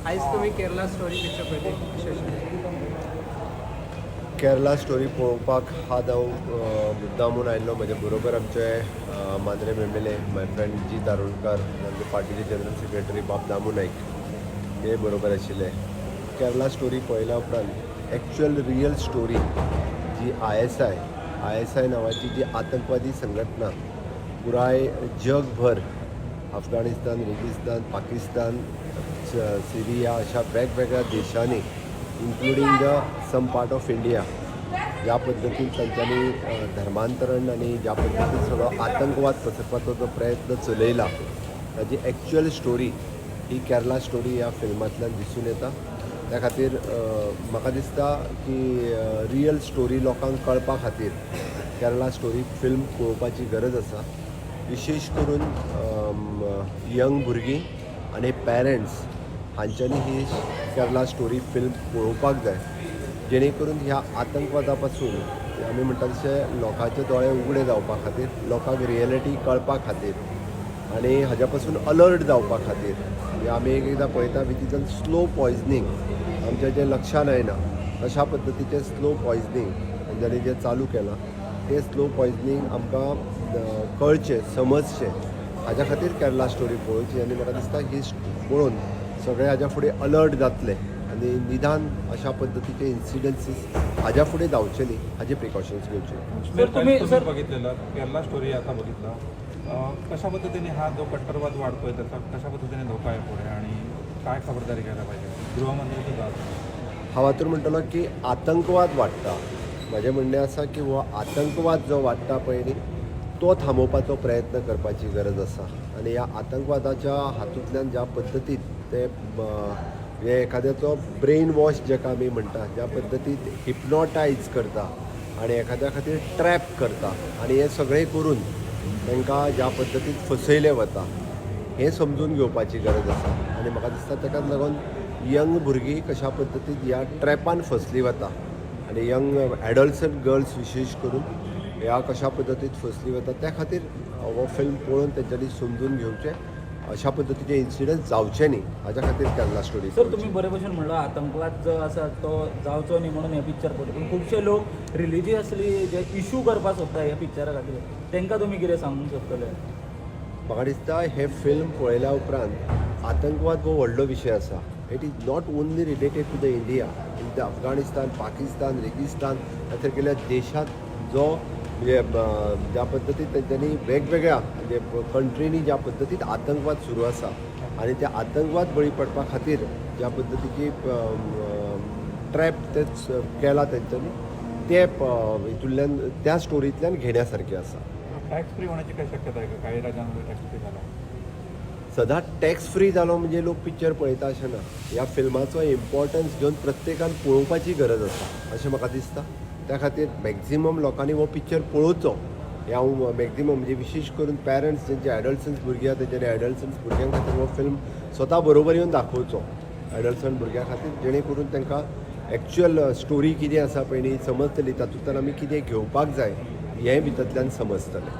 आयज तुमी Kerala story picture पळयली, कशें आशिल्लें? केरला स्टोरी पळोवपाक आज हांव मुद्दामून आयिल्लो. म्हज्या बरोबर आमचे मांद्रेम MLA my friend जी दारुणकर, आमचे पार्टीचे जनरल सेक्रेटरी बाब दामू नाईक हे बरोबर आशिल्ले. केरला स्टोरी पळयल्या उपरांत एक्चुअल रियल स्टोरी जी आयएसआय नांवाची जी आतंकवादी संघटना पुराय जगभर अफगाणिस्तान, रेगिस्तान, पाकिस्तान, सिरिया अशा वेगवेगळ्या देशांनी, including the some part of India, ज्या पद्दतीन तांच्यांनी धर्मांतरण आनी ज्या पद्दतीन सगळो आतंकवाद पसरपाचो जो प्रयत्न चलयला, ताजी एक्चुअल स्टोरी ही केरला स्टोरी ह्या फिल्मांतल्यान दिसून येता. त्या खातीर म्हाका दिसता की रियल स्टोरी लोकांक कळपा खातीर केरला स्टोरी फिल्म पळोवपाची गरज आसा. विशेश करून यंग भुरगीं आनी पॅरंट्स हांच्यांनी ही केरला स्टोरी फिल्म पळोवपाक जाय, जेणे करून ह्या आतंकवादा पासून, आमी म्हणटा तशें, लोकांचे दोळे उगडे जावपा खातीर, लोकांक रियलिटी कळपा खातीर आनी हाज्या पासून अलर्ट जावपा खातीर. म्हणजे आमी एक एकदां पळयता, which is an slow poisoning, आमच्या जें लक्षान येना तशा पद्दतीचें स्लो पॉयजनींग तेंच्यांनी जें चालू केलां, तें स्लो पॉयजनींग आमकां कळचें, समजचें, हाज्या खातीर केरला स्टोरी पळोवची. आनी म्हाका दिसता ही पळोवन सगळे हाज्या फुडें अलर्ट जातले आनी निदान अशा पद्दतीचे इन्सिडन्सीस हाज्या फुडें जावचे न्ही हाजे प्रिकॉशन्स घेवचे. सर, तुम्ही तुम्ही बघितलेलं केरला स्टोरी आता बघितलं, कशा पद्धतीने हा जो कट्टरवाद वाढतोय, त्याचा कशा पद्धतीने धोका आहे पुढे आणि काय खबरदारी घ्यायला पाहिजे? गृहमंत्री सुद्धा हांव हातूंत म्हणटलो की आतंकवाद वाडटा. म्हजें म्हणणें आसा की हो आतंकवाद जो वाडटा पळय न्ही, तो थांबोवपाचो प्रयत्न करपाची गरज आसा. आनी ह्या आतंकवादाच्या हातूंतल्यान ज्या पद्दतीन ते हे एखाद्याचो ब्रेन वॉश जेका आमी म्हणटा, ज्या पद्दतीन हिप्नोटायज करता आनी एखाद्या खातीर ट्रॅप करता आनी हें सगळें करून तांकां ज्या पद्दतीन फसयलें वता, हें समजून घेवपाची गरज आसा. आनी म्हाका दिसता ताकाच लागून यंग भुरगीं कशा पद्दतीन ह्या ट्रॅपान फसली वता आनी यंग एडोलसंट गर्ल्स विशेश करून ह्या कशा पद्दतीन फसली वता, त्या खातीर हो फिल्म पळोवन तेंच्यांनी समजून घेवचें, अशा पद्दतीचे इन्सिडंट जावचे न्ही हाज्या खातीर केरला स्टोरी. सर, तुम्ही बरे भशेन म्हणलं, आतंकवाद जो आसा तो जावचो न्ही म्हणून हे पिक्चर पळयता, पूण खुबशे लोक रिलिजियसली जे इशू करपाक सोदता ह्या पिक्चरा खातीर, तांकां तुमी कितें सांगूंक सोदतले? म्हाका दिसता हें फिल्म पळयल्या उपरांत आतंकवाद हो व्हडलो विशय आसा. It is not only related to the India, in the Afghanistan, Pakistan, रेगिस्तान ह्या सारकेल्या देशांत जो म्हणजे ज्या पद्दतीन तेंच्यांनी वेगवेगळ्या म्हणजे कंट्रीनी ज्या पद्दतीन आतंकवाद सुरू आसा आनी त्या आतंकवाद बळी पडपा खातीर ज्या पद्दतीची ट्रॅप ते केला तेंच्यांनी, ते हितूंतल्यान, त्या स्टोरींतल्यान घेण्या सारकें आसा. टॅक्स फ्री होण्याची काही शक्यता आहे का? काही राज्यांमध्ये टॅक्स फ्री झाला. सदांच टॅक्स फ्री जालो म्हणजे लोक पिक्चर पळयता अशें ना. ह्या फिल्माचो इम्पॉर्टन्स घेवन प्रत्येकान पळोवपाची गरज आसा अशें म्हाका दिसता. त्या खातीर मॅक्झिमम लोकांनी हो पिक्चर पळोवचो हें हांव मॅक्झिमम म्हणजे विशेश करून पॅरंट्स जेंचे एडल्सन्स भुरगीं आहा, तेंच्यांनी एडल्सन्स भुरग्यां खातीर हो फिल्म स्वता बरोबर येवन दाखोवचो एडल्सन्ट भुरग्यां खातीर, जेणे करून तांकां एक्चुअल स्टोरी कितें आसा पळय न्ही समजतली, तातूंतल्यान आमी कितें घेवपाक जाय हें भितरल्यान समजतलें.